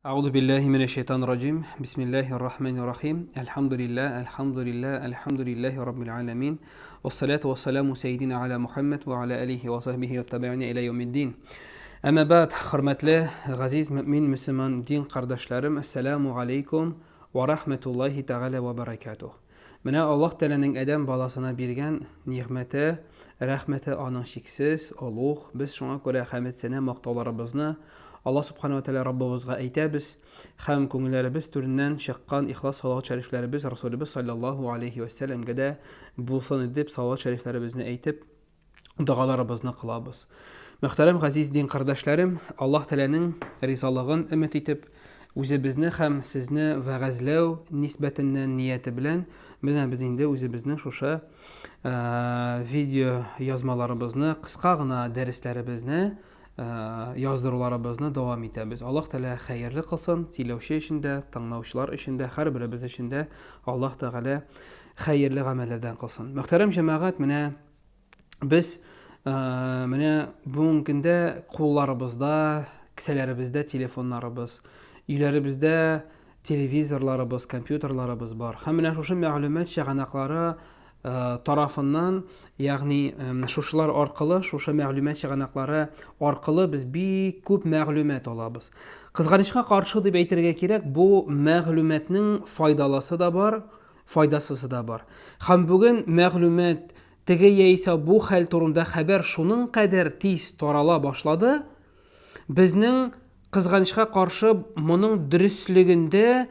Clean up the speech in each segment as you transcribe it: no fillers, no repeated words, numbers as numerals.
Әгъузу биллаһи минәш шайтанир раҗим. Бисмиллаһир рахманир рахим. Әлхәмдүлиллаһ, әлхәмдүлиллаһ, әлхәмдүлиллаһи раббил аламин. Вассалату вассаламу сәйдина аля Мухаммад ва аля алихи ва сахбихи ва таби'ина иля яумиддин. Әмма бәд, хөрмәтле газиз мөмин мөселман дин кардәшләрем, әссәламу алейкум ва рахматуллаһи тәгалә ва баракатух. Менә Аллаһ Тәгаләнең адәм баласына биргән нигъмәте, рәхмәте аның чиксез, олуг. Без шуңа күрә хәмед-сәнә мактауларыбызны Аллаһ Субхана ва Тәгалә Раббыбызга әйтәбез һәм күңелләребез түреннән чыккан ихлас салават шәрифләребез Расулебез салләллаһу алейһи вә сәлләмгә дә булсын иде дип салават шәрифләребезне әйтеп, догаларыбызны кылабыз. Мөхтәрәм газиз дин кардәшләрем, Аллаһ Тәгаләнең ризалыгын өмет итеп, үзебезне һәм сезне вәгазьләү нисбәтеннән нияте белән менә без инде үзебезнең шушы э, видео язмаларыбызны, кыска гына дәресләребезне э, яздыруларыбызны дәвам итәбез. Аллаһ Тәгалә хәерле кылсын, сөйләүче өчен дә, тыңлаучылар өчен дә, һәрберебез өчен дә Аллаһ Тәгалә хәерле гамәлләрдән кылсын. Мөхтәрәм җәмәгать, менә без э, менә бүгенге көндә кулларыбызда, кесәләребездә телефоннарыбыз, өйләребездә телевизорларыбыз, компьютерларыбыз бар. Һәм менә шушы мәгълүмат чыганаклары э, тарафыннан, ягъни э, шушылар аркылы, шушы мәгълүмат чыганаклары аркылы без бик күп мәгълүмат алабыз. Кызганычка каршы дип әйтергә кирәк, бу мәгълүматның файдалысы да бар, файдасызы да бар. Һәм бүген мәгълүмат теге яисә бу хәл турында хәбәр шуның кадәр тиз тарала башлады, безнең кызганычка каршы моның дөреслегендә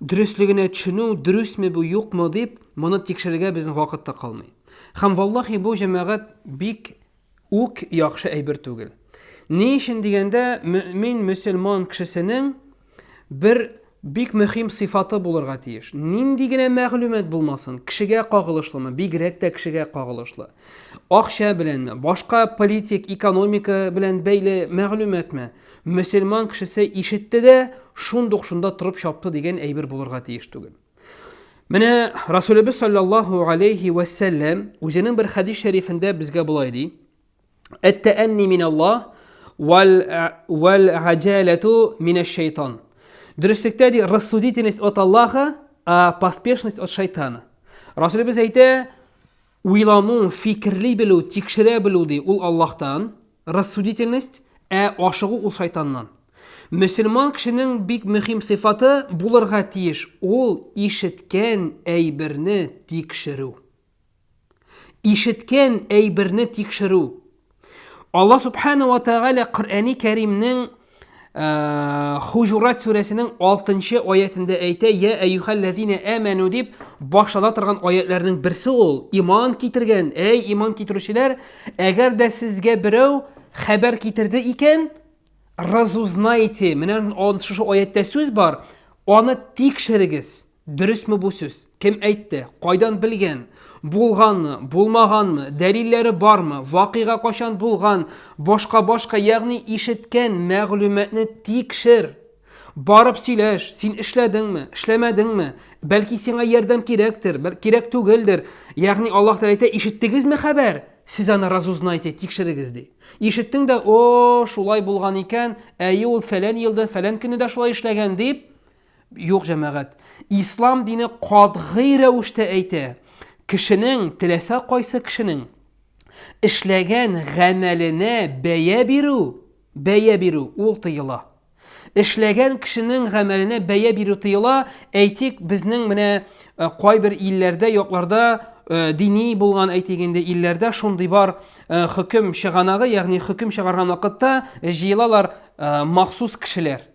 дөреслегенә төшенү, дөресме бу, юкмы дип, моны тикшерергә безнең вакыт та калмый. Һәм валлахи бу җәмәгать бик үк яхшы әйбер түгел. Ни өчен дигәндә, мөэмин мөселман кешесенең бер бик мөһим сыйфаты булырга тиеш. Нинди генә мәгълүмат булмасын, кешегә кагылышлымы, бигрәк тә кешегә кагылышлы. Акча беләнме, башка политик, экономика белән бәйле мәгълүматмы, мөселман кешесе ишетте дә, шундук шунда торып чапты дигән әйбер булырга тиеш түгел. Менә Расулебез саллаллаһу алейхи вә сәлләм үзенең бер хәдис шәрифендә безгә болай ди. Әт-тәәнни мин Аллаһ вәл вәл аҗалату минәш шайтан. Дөреслектә ди, рассудительность от Аллаха, а поспешность от шайтана. Расулебез әйтә, Уйлану, фикерли белү, тикшерә белү ди, ул Аллаһтан, рассудительность, ә ашыгу ул шайтаннан. Мөселман кешенең бик мөһим сыйфаты булырга тиеш, ул ишеткән әйберне тикшерү. Ишеткән әйберне тикшерү. Алла Субхана ва Тәгалә Коръәни Кәримнең э, Хуҗурат сүрәсенең 6 аятендә әйтә, "Я әйюхәлләзина аману" дип башлана торган аятларның берсе ул. Иман китергән, әй иман китерүчеләр, әгәр дә сезгә берәү хәбәр китерде икән, разузнайте. Менә шушы аятта сүз бар, аны тикшерегез. Дөресме бу сүз? Кем әйтте? Кайдан белгән? Булганмы, булмаганмы? Дәлилләре бармы? Вакыйга кайчан булган? Башка-башка, ягъни ишеткән мәгълүматны тикшер. Барып сөйләш, син эшләдеңме, эшләмәдеңме? Бәлки сиңа ярдәм кирәктер, бәлки кирәк түгелдер. Ягъни Аллаһ Тәгалә әйтә, ишеттегезме хәбәр? Сез аны разузнайте, тикшерегез ди. Ишеттең дә, о, шулай булган икән, әйе ул фәлән елда, фәлән көнне дә шулай эшләгән дип, Юк, җәмәгать. Ислам дине катгый рәвештә әйтә, кешенең, теләсә кайсы кешенең эшләгән гамәленә бәя бирү, бәя бирү ул тыела. Эшләгән кешенең гамәленә бәя бирү тыела. Әйтик, безнең менә э, кайбер илләрдә, якларда э, дини булган, әйтик инде, илләрдә шундый бар э, хөкем чыганагы, ягъни хөкем чыгарган вакытта җыелалар махсус кешеләр.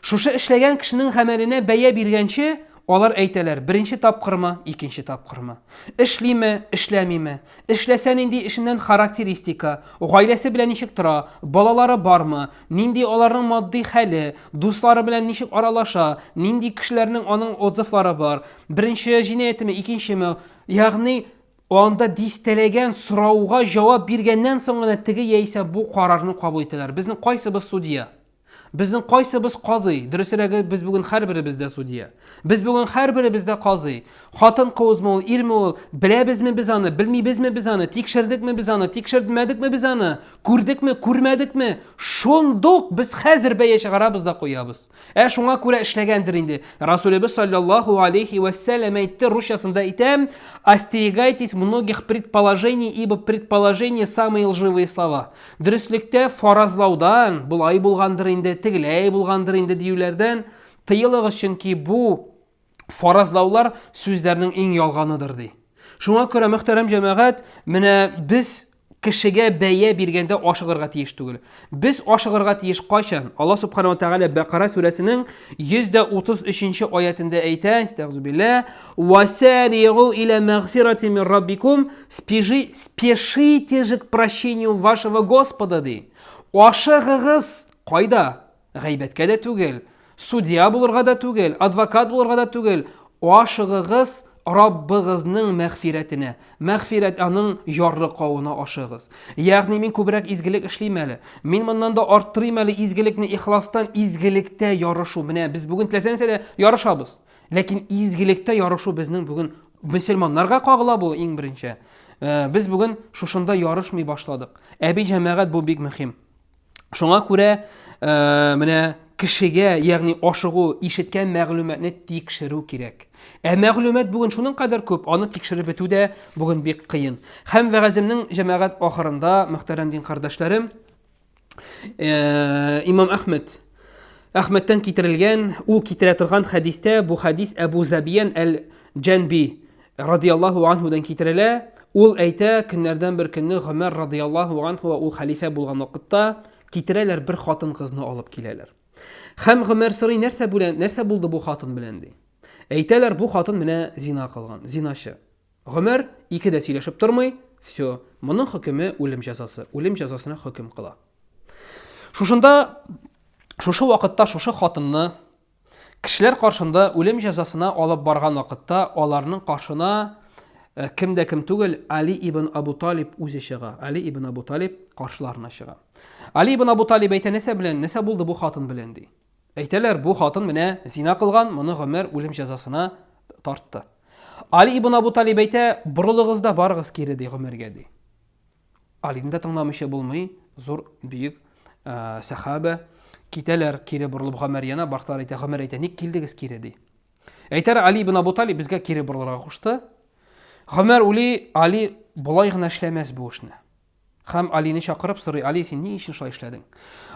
Шушы эшләгән кешенең гамәленә бәя биргәнче, алар әйтәләр, беренче тапкырмы, икенче тапкырмы. Эшлиме, эшләмиме? Эшләсә нинди эшеннән характеристика, гаиләсе белән ничек тора, балалары бармы, нинди аларның матди хәле, дуслары белән ничек аралаша, нинди кешеләрнең аның отзывлары бар, беренче җинаятеме, икенчеме, ягъни анда дистәләгән сорауга җавап биргәннән соң гына теге яисә бу карарны кабул итәләр. Безнең кайсыбыз судья? Безнең кайсыбыз казый? Дөресрәге, без бүген һәрберебез дә судья. Без бүген һәрберебез дә казый. Хатын кызмы ул, ирме ул, беләбезме без аны, белмибезме без аны, тикшердекме без аны, тикшермәдекме без аны, күрдекме, күрмәдекме? Шундук без хәзер бәя чыгарабыз да куябыз. Ә шуңа күрә эшләгәндер инде. Расулебез саллаллаху алейхи вәссәлам әйтте, русчасында әйтәм, остерегайтесь многих предположений, ибо предположения самые лживые слова. Дөреслектә фаразлаудан, болай булгандыр инде, тегеләй булгандыр инде диюләрдән тыелыгыз, чөнки бу фаразлаулар сүзләрнең иң ялганыдыр ди. Шуңа күрә, мөхтәрәм җәмәгать, менә без кешегә бәя биргәндә ашыгырга тиеш түгел. Без ашыгырга тиеш кайчан? Алла субхана ва тәгалә Бәкара сүрәсенең 133 аятендә әйтә, әстәгъзубилла, «Васари'у иля мәгъфирати мин раббикум», спеши, спешите же к прощению вашего Господа, ди. Ашыгыгыз кайда? Гайбәткә дә түгел, судья булырга да түгел, адвокат булырга да түгел. Ашыгыгыз Раббыгызның мәгъфирәтенә. Мәгъфирәт аның ярлыкавына ашыгыз. Ягъни мин күбрәк изгелек эшлим әле. Мин моннан да арттырыйм әле изгелекне ихластан изгелектә ярышу. Менә без бүген теләсә нәрсәдә ярышабыз. Ләкин изгелектә ярышу безнең бүген мөселманнарга кагыла бу иң беренче. Э, без бүген шушында ярышмый башладык. Әби җәмәгать бу бик мөһим. Шуңа күрә э, менә кешегә, ягъни ашыгу, ишеткән мәгълүматны тикшерү кирәк. Ә мәгълүмат бүген шуның кадәр күп, аны тикшереп бетү дә бүген бик кыен. Һәм вәгаземнең җәмәгать ахырында, мөхтәрәм дин кардәшләрем, э, Имам Әхмәд Әхмәттән китерелгән, ул китерә торган хәдистә, бу хәдис Әбу Забиян әл-Җәнби радияллаһу анһудан китерелә. Ул әйтә, көннәрдән бер көнне Гомәр радияллаһу анһу ул хәлифә булган вакытта китерәләр бер хатын-кызны алып киләләр. Һәм Гомәр сорый, нәрсә белән, нәрсә булды бу хатын белән ди. Әйтәләр, бу хатын менә зина кылган, зиначы. Гомәр ике дә сөйләшеп тормый, все, моның хөкеме үлем җәзасы, үлем җәзасына хөкем кыла. Шушында, шушы вакытта шушы хатынны Кешеләр каршында үлем җәзасына алып барган вакытта аларның каршына э, кем дә кем түгел, Али ибн Абу Талиб үзе чыга. Али ибн Абу Талиб каршыларына чыга. Али ибн Абу Талиб әйтә, нәрсә белән, нәрсә булды бу хатын белән ди. Әйтәләр, бу хатын менә зина кылган, моны Гомәр үлем җәзасына тартты. Али ибн Абу Талиб әйтә, борылыгыз да барыгыз кире ди Гомәргә ди. Алины да тыңламыйча булмый, зур, бөек ә, сәхабә. Китәләр, кире борылып Гомәр яна, башлар әйтә, Гомәр әйтә, ник килдегез кире, ди. Әйтәр, Али ибн Абу Талиб безгә кире борылырга кушты. Гомәр ули, Али болай гына эшләмәс бу эшне. Һәм Алины чакырып сорый, Али, син ни өчен шулай эшләдең?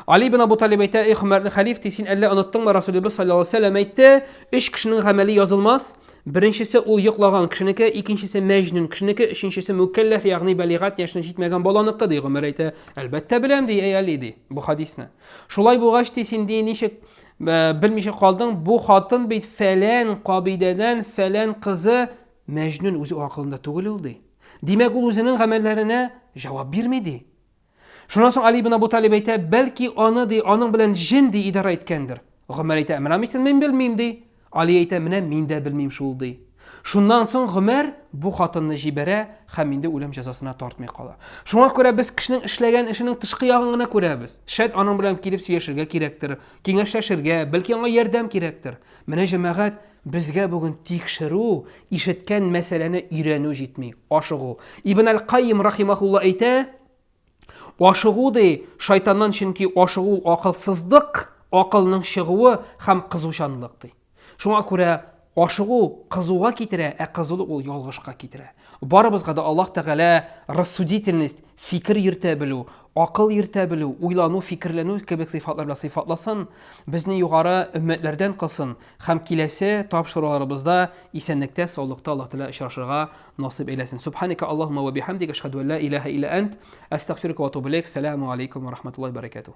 Али ибн Абу Талиб әйтә, эй, хөрмәтле хәлиф, ди, син әллә оныттыңмы, Расулыбыз саллаллаһу алейһи вәсәлләм әйтте, өч кешенең гамәле язылмас, Беренчесе ул йоклаган кешенеке, икенчесе мәҗнүн кешенеке, өченчесе мүкәлләф, ягъни балигать яшенә җитмәгән баланыкы, ди. Гомәр әйтә, әлбәттә беләм, ди, әй Али, ди, бу хадисне. Шулай булгач, ди, син ди, ничек э, белмичә калдың, бу хатын бит фәлән кабидәдән фәлән кызы мәҗнүн үзе акылында түгел ул, ди. Димәк, ул үзенең гамәлләренә җавап бирми, ди. Шуннан соң Али ибн Абу Талиб әйтә, бәлки аны ди, аның белән җен ди идарә иткәндер. Гомәр әйтә, менә мин мин белмим ди. Али әйтә, менә мин дә белмим шул ди. Шуннан соң Гомәр бу хатынны җибәрә һәм инде үлем җәзасына тартмый кала. Шуңа күрә без кешенең эшләгән эшенең тышкы ягын гына күрәбез. Шәт аның белән килеп сөйләшергә кирәктер, киңәшләшергә, бәлки аңа ярдәм кирәктер. Менә җәмәгать, безгә бүген тикшерү, ишеткән мәсьәләне өйрәнү җитми, ашыгу. Ибн әл-Кайим рахимахулла әйтә, ашыгу ди, шайтаннан, чөнки ашыгу акылсыздык, акылның чыгуы һәм кызучанлык ди. Шуңа күрә ашыгу кызуга китерә, ә кызулык ул ялгышка китерә. Барыбызга да Аллаһ Тәгалә рассудительность, фикер йөртә белү, акыл йөртә белү, уйлану, фикерләнү кебек сыйфатлар белән сыйфатласын, безне югары өммәтләрдән кылсын һәм киләсе тапшыруларыбызда исәнлектә, саулыкта Аллаһ Тәгалә очрашырга насыйп әйләсен. Субханика Аллаһумма ва бихамдика ашһаду ан ла илаһа илля ант, астагфирука ва атубу илейк. Ассаламу алейкум ва рахматуллаһи ва баракатуһ.